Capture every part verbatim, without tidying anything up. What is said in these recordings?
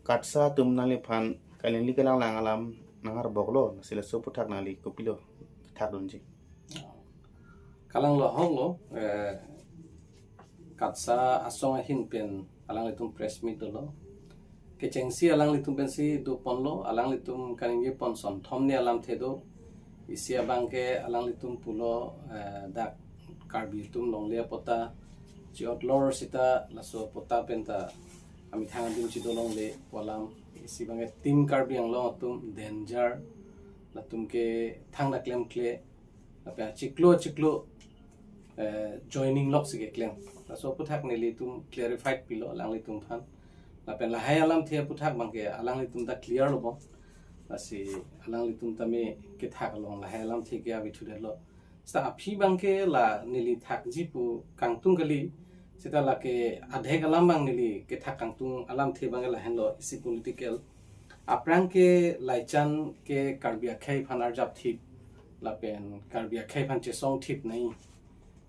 KATSSA atum nangliphan kalingli kalanglang alam nangkarboklo, lasi laso aphuthak nangli kopilo thakdunji? Kalanglo ahoklo, eh, KATSSA asong ahin pen alanglitum press meet dolo. Kechengsi alanglitum pensi doponlo, alanglitum kaningje pon sonthom ni alamthe do. Isi abangke alanglitum pulo, eh, dak Karbi atum longle apatta chi-otlor sita laso apatta penta amethang adim chidolongle pu alam. Isi abangke Team Karbi Anglong atum danger, latum ke thangta klemkle, lapen achiklo achiklo, eh, joining lok si keklem. Laso aphuthak nelitum clarified pilo alanglitum aphan. Lapen lahai alamthe aphuthak abangke alanglitum ta clear lo bom. Lasi alanglitum tame kethak along lahai alamthe ke ave thudetlo. Sita aphi abangke la neli thakji pu kangtung kali. Sita lake adhek alam abang neli kethak kangtung alamthe abangke lahenlo, isi political. Aphrang ke laichan ke Karbi akhei aphan arjap thip, lapen Karbi akhei aphan chesong thip nai.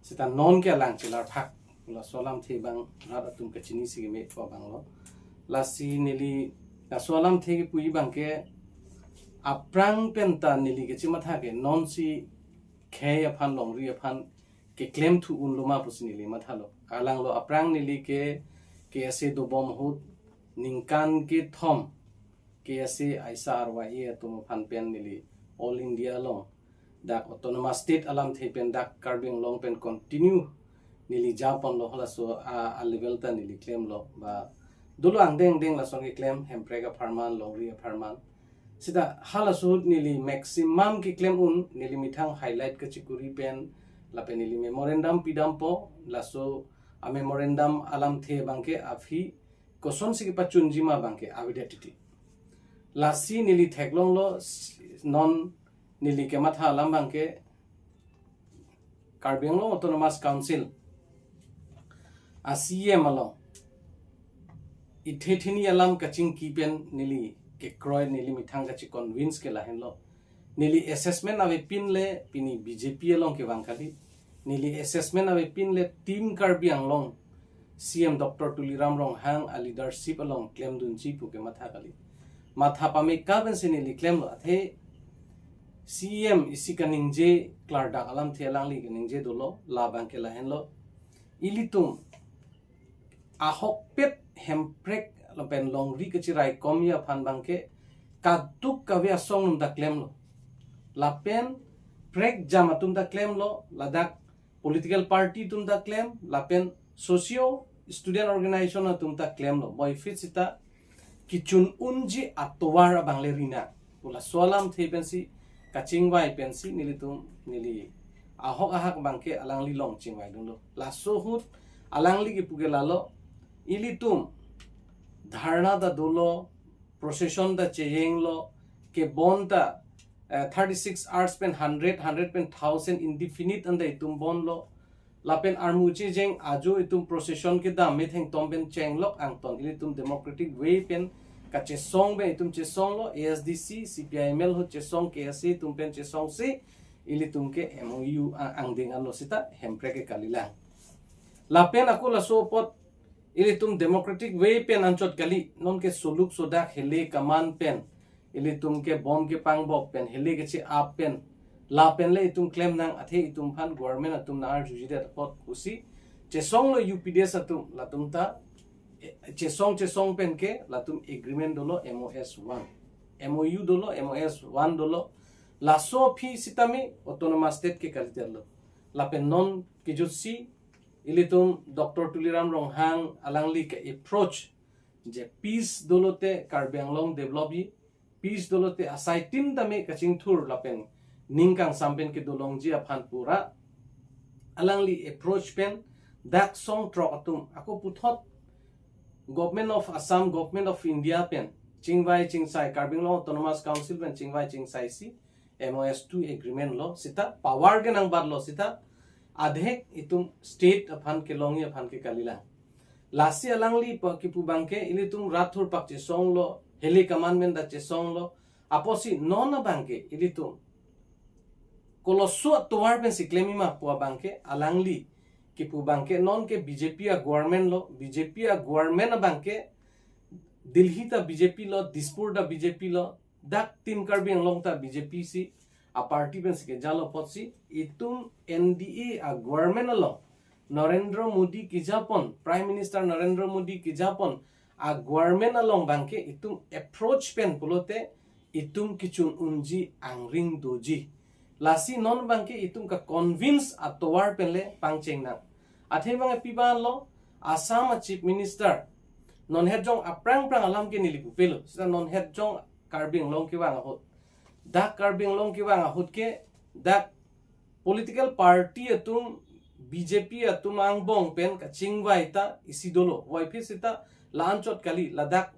Sita non ke alang chelarphak, laso alamthe abang rat atum kachini si keme pu abanglo. Lasi neli laso alamthe kepuji abangke aphrang penta neli kachimatha ke nonsi khei aphan, longri aphan keklem thu unlo ma pusi neli mathalo. Kalanglo, aphrang neli ke KSA dobom ahut ningkan kethom KSA aisa arwai atum aphan pen neli All India along dak Autonomous State alamthe pen dak Karbi Anglong pen continue neli japonlo, halaso a, a level ta neli klemlo. Ba dolo angdeng angdeng lason keklem, hemprek apharman, longri apharman. Sita halaso ahut neli maximum keklem un, neli methang highlight kachikuri pen lapen neli memorandum pidampo. Laso a memorandum alamthe abangke aphi kosonsi kepachunji ma abangke avedet titi. Lasi neli theklonglo, s-, non neli kematha alam abangke Karbi Anglong Autonomous Council a CEM along ithe thini alam kachingki pen neli kekroi, neli methang kachi convince ke lahenlo. Neli assessment avepin le pini BJP along kevang kali. Neli assessment avepin le Team Karbi Anglong CEM Doctor Tuliram Ronghang a leadership along klemdunji pu kematha kali. Matha pame ka pensi neli klemlo, athe CEM isi kaningje klardak alamthe alangli kaningje dolo, labangke lahenlo. Ilitum ahokpet hemprek lapen longri kachiraikomji aphan abangke kaduk kave asong atum ta klemlo. Lapen prekjam atum ta klemlo, ladak political party atum ta klem, lapen socio student organization atum ta klemlo. Boyfit sita kechun unji atovar abang le rina. Pu laso alamthe pensi kachingvai pensi nelitum, neli ahok ahak abangke alangli along chingvaidunlo. Laso ahut alangli kepu ke lalo, ilitum dharna ta dolo, procession ta chejenglo, kebon ta, eh, thirty six hours pen hundred, hundred pen thousand indefinite anta itum bonlo. Lapen armu chejeng ajo itum procession kedam methengtom pen chenglok angton ilitum democratic way pen kachesong pen itum chesonglo, ASDC, CPIML ahut chesong, KSA atum pen chesongsi ilitum ke MOU a-, angdeng anlo sita hemprek ke kalilang. Lapen ako laso apot ilitum democratic way pen anchot kali, non ke suluk sodak hele kaman pen, ilitum ke bom kepangbok pen, hele keche-ap pen, lapen le itum klem nang, athe itum aphan government atum nang-arjujidet apot pusi chesonglo UPDS atum, latum ta, eh, chesong chesong pen ke latum agreement dolo, MoS one. MoU dolo, MoS one dolo. Laso aphi sitame autonomous state ke kalidet lo. Lapen non kejutsi ilitum Doctor Tuliram Ronghang alangli ke approach je peace dolote Karbi Anglong develop ji, peace dolote asai tim tame kachingthur lapen ning kangsam pen kedolongji aphan pura alangli approach pen dak song throk atum ako puthot Government of Assam, Government of India pen chingvai chingsai, Karbi Anglong Autonomous Council pen chingvai chingsaisi MoS two agreement lo sita, power ke nangbatlo sita, adhek itum state aphan kelongji aphan ke kalilang. Lasi alangli pa kipu abangke ilitum rat thurpak chesonglo, hele kaman pen ta chesonglo, apotsi non abangke ilitum koloso atovar pensi klemji ma pu abangke alangli kipu abangke non ke BJP a government lo, BJP a government abangke Delhi ta B J P lo, Dispur ta B J P lo, dak Team Karbi Anglong ta B J P si, a party pensi kejalo apotsi, itum N D A a government along, Narendra Modi kejapon, Prime Minister Narendra Modi kejapon, a government along abangke itum approach pen pulote, itum kechun unji angring doji. Lasi non abangke itum ka convince atovar penle pangchengnang. Athe abang pi abang lo, Assam a Chief Minister, non het jong aphrang phrang alam ke neli pupelo. Sita non het jong Karbi Anglong kevang ahut. Dak Karbi Anglong kevang ahut ke, dak political party atum, B J P atum angbong pen kachingvai ta isi dolo. Vaiphi sita la-anchot kali, ladak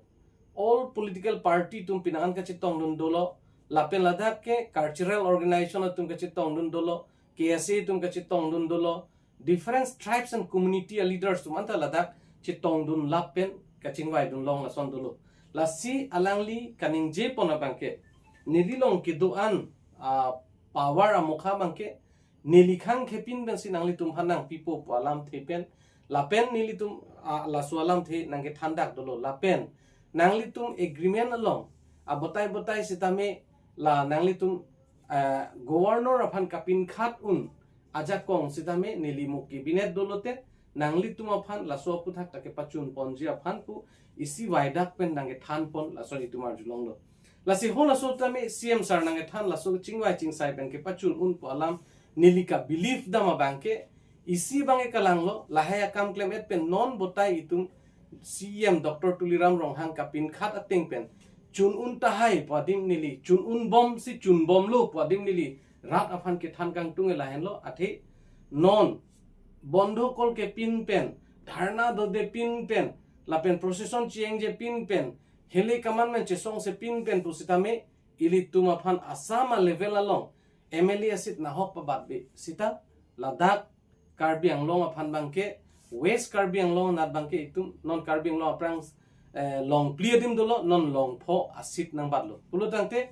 all political party atum pinangan kachetongdun dolo. Lapen ladak ke cultural organization atum kachetongdun dolo, K S A atum kachetongdun dolo, different tribes and community leaders atum anta ladak chetongdun lapen kachingvaidun long lason dolo. Lasi alangli kaningjepon abangke, neli along kedo-an, ah, power amokha abangke, neli khang khepin pensi nanglitum aphan nangpipo pu alamthe pen, lapen nelitum, ah, laso alamthe nangkethandak dolo, lapen nanglitum agreement along, ah, botai botai sitame, la nanglitum, ah, governor aphan kapinkhat un ajakong sitame neli mo cabinet dolote, nanglitum aphan laso aphuthak ta kepachun ponji aphan pu isi vaidak pen nangkethan pon laso itum arjulonglo. Lasi ho laso tame C M sir nangkethan laso chingvai chingsai pen kepachun un pu alam neli ka believe dam abangke, isi abangke kalanglo, lahai akam klem-et pen non botai itum C M Doctor Tuliram Ronghang kapinkhat ateng pen chun un tahai pu adim neli, chun un bom si chun bomlo pu adim neli rat aphan kethan kangtung lahenlo. Athe non bondho kol kepin pen, dharna dodepin pen, lapen procession chiengjepin pen, hele commandment chesongsepin pen pu sitame, ilitum aphan Assam a level along M L A a seat nahok pabatbe sita, ladak Karbi Anglong aphan abangke, West Karbi Anglong anat abangke itum, non Karbi Anglong aphrang, eh, long phli adim dolo, non long pho a seat nangbatlo. Pulo tangte,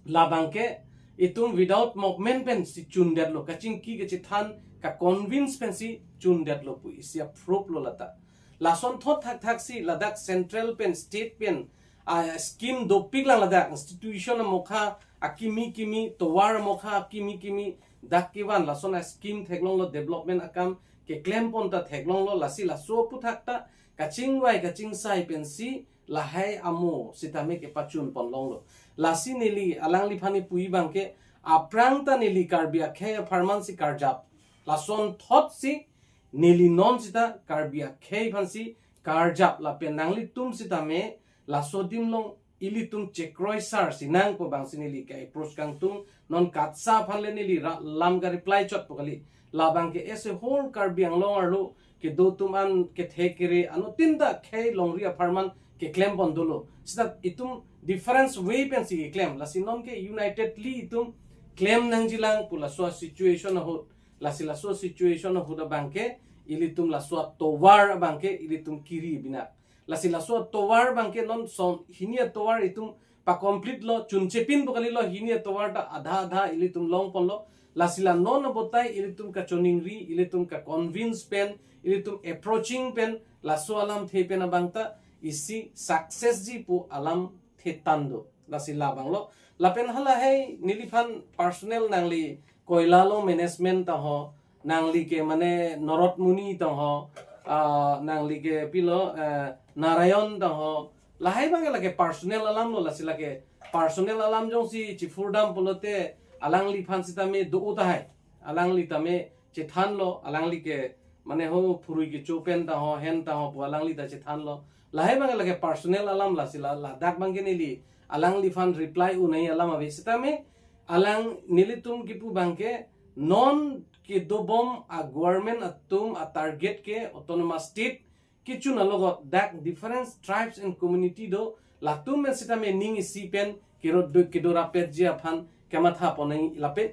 labangke itum without movement pensi chundetlo, kachingki kachethan, ka convince pensi chundetlo pu isi a proof lo lata. Lason thot thakthak si ladak central pen, state pen, a scheme dopik lang, ladak institution amokha akimi kimi, tovar amokha akimi kimi, dak kevan lason a scheme theklonglo, development akam keklem pon ta theklonglo, lasi laso aphuthak ta kachingvai kachingsai pensi lahai amo sitame kepachun pon longlo. Lasi neli alangliphan pu abangke, aphrang ta neli Karbi akhei apharman si karjap. Lason thot si neli non sita Karbi akhei aphan si karjap, lapen nanglitum sitame laso adim along ilitum chekroi sar sinang pu abang si neli ka approach kangtung, non KATSA aphan le neli ra-, lam ka reply chot pu kali. Labangke as a whole Karbi Anglong arlo kedo atum an kethe kere anuttin ta khei longri apharman keklem pon dolo. Sita itum different way pensi keklem. Lasi non ke unitedly itum klem nangjilang pu laso situation ahut. Lasi laso situation ahut abangke ilitum laso tovar abangke ilitum kiri binak. Lasi laso tovar abangke non son hini atovar itum pa complete lo, chunchepin pu kalilo, hini atovar ta adha adha ilitum long ponlo. Lasi la non abotai ilitum kachoningri, ilitum ka convince pen, ilitum approaching pen, laso alamthe pen abang ta isi success ji pu alamthe tando. Lasi labanglo. Lapen halahai neliphan personal nangli Koilalo management ta ho, nangli ke mane Norot Muni ta ho, ah, nangli ke pilo, eh, Narayon ta ho. Lahai abangke lake personal alam lo, lasi lake personal alam jongsi chiphurdam pulote alangliphan sitame do-o tahai. Alangli tame chethanlo, alangli ke mane ho phurui kecho pen ta ho, hen ta ho pu alangli ta chethanlo. Lahai abangke lake personal alam, lasi la, ladak abangke neli alangliphan reply un-e alam ave sitame, alang nelitum kipu abangke non kedobom a government atum a target ke autonomous state kechun alogot dak different tribes and community do, latum pen sitame ning isi pen kedo, kedo rapetji aphan kematha pon nangji, lapen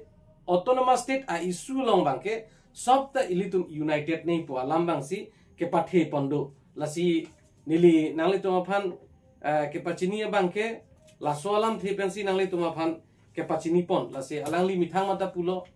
autonomous state a issue along abangke sob ta ilitum united nangji pu alam abang si kepathe pon do. Lasi neli nanglitum aphan, eh, kepachini abangke laso alamthe pensi nanglitum aphan kepachini pon. Lasi alangli methang mata pulo,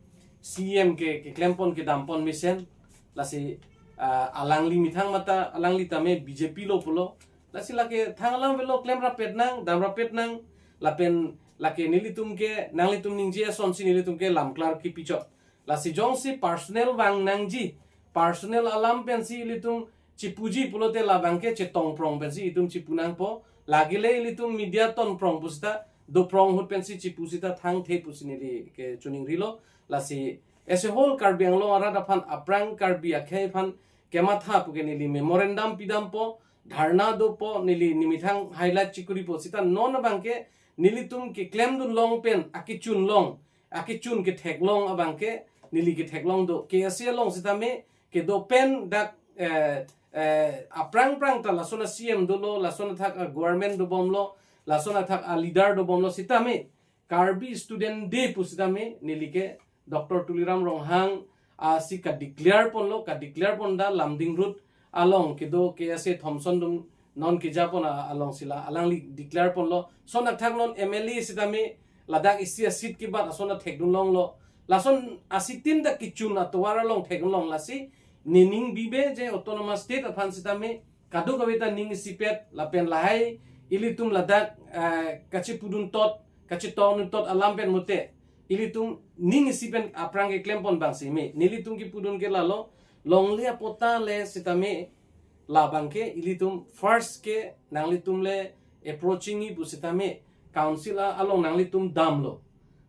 C M ke keklem pon kedam pon mesen. Lasi, ah, alangli methang mata, alangli tame B J P lo pulo. Lasi lake thang alam avelo, klem rapet nang, dam rapet nang, lapen lake nelitum ke, nanglitum ningje asonsi nelitum ke lam klar kipi chot. Lasi jongsi personal vang nangji, personal alam pensi ilitum chipuji pulote labang ke chetongprong pensi itum chipu nangpo. Lagile ilitum media tonprong pusita, doprong ahut pensi chipu sita thangthe pusi neli ke choningrilo. Lasi as a whole Karbi Anglong arat aphan, aphrang Karbi akhei aphan kematha pu ke neli memorandum pidampo, dharna dopo, neli nemethang highlight chikuripo. Sita non abang ke nelitum keklemdun long pen akechun long, akechun ketheklong abang ke neli ketheklong do. K S A along sitame kedo pen dak, eh, eh, aphrang phrang ta lason a C M dolo, lason athak a government dobomlo, lason athak a leader dobomlo sitame Karbi Student Day pusitame neli ke Doctor Tuliram Ronghang asi ka declare ponlo, ka declare pon da Lumding Road along kedo K S A Thomson atum non keja pon a-, alongsi la alangli declare ponlo. Lason athak non M L A sitame ladak isi a seat kebat ason a thekdun longlo. Lason asitin ta kechun atovar along thekdun long, lasi nening bibe je autonomous state aphan sitame kadokave ta ning isipet lapen lahai ilitum ladak, eh, kachipudun tot, kachitongdun tot alam pen mute ilitum ning isi pen aphrang keklem pon abang si me. Nelitum kipudun ke lalo, longle apatta le sitame labang ke ilitum first ke nanglitum le approaching-ji pusitame council a-, along nanglitum damlo.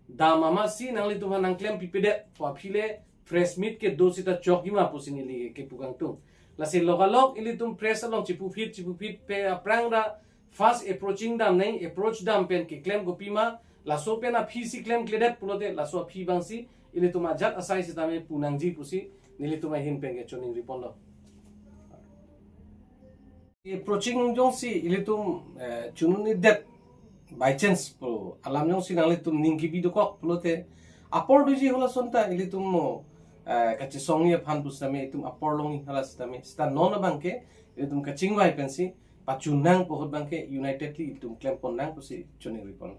Dam amatsi nanglitum aphan nangklem pipedet pu aphi le press meet kedo sita chokji ma pusi neli kepu kangtung. Lasi lokalok ilitum press along chipuphit chipuphit pe aphrang ra first approaching dam nang, approach dam pen keklem kopima, laso pen aphisi klemkledet pulote laso aphi abangsi ilitum ajat asai sitame pu nangji pusi nelitum ahin pen ke choningri ponlo. Approaching jongsi ilitum, eh, chunun-edet by chance pu alam jongsi nanglitum ning kebi dokok pulote apor doji, halason ta ilitum mo, eh, kachesongji aphan pusitame itum apor longji, hala sitame sita non abang ke ilitum kachingvai pensi pachun nangpo ahut abang ke unitedly itum klem pon nang pusi choningri pon.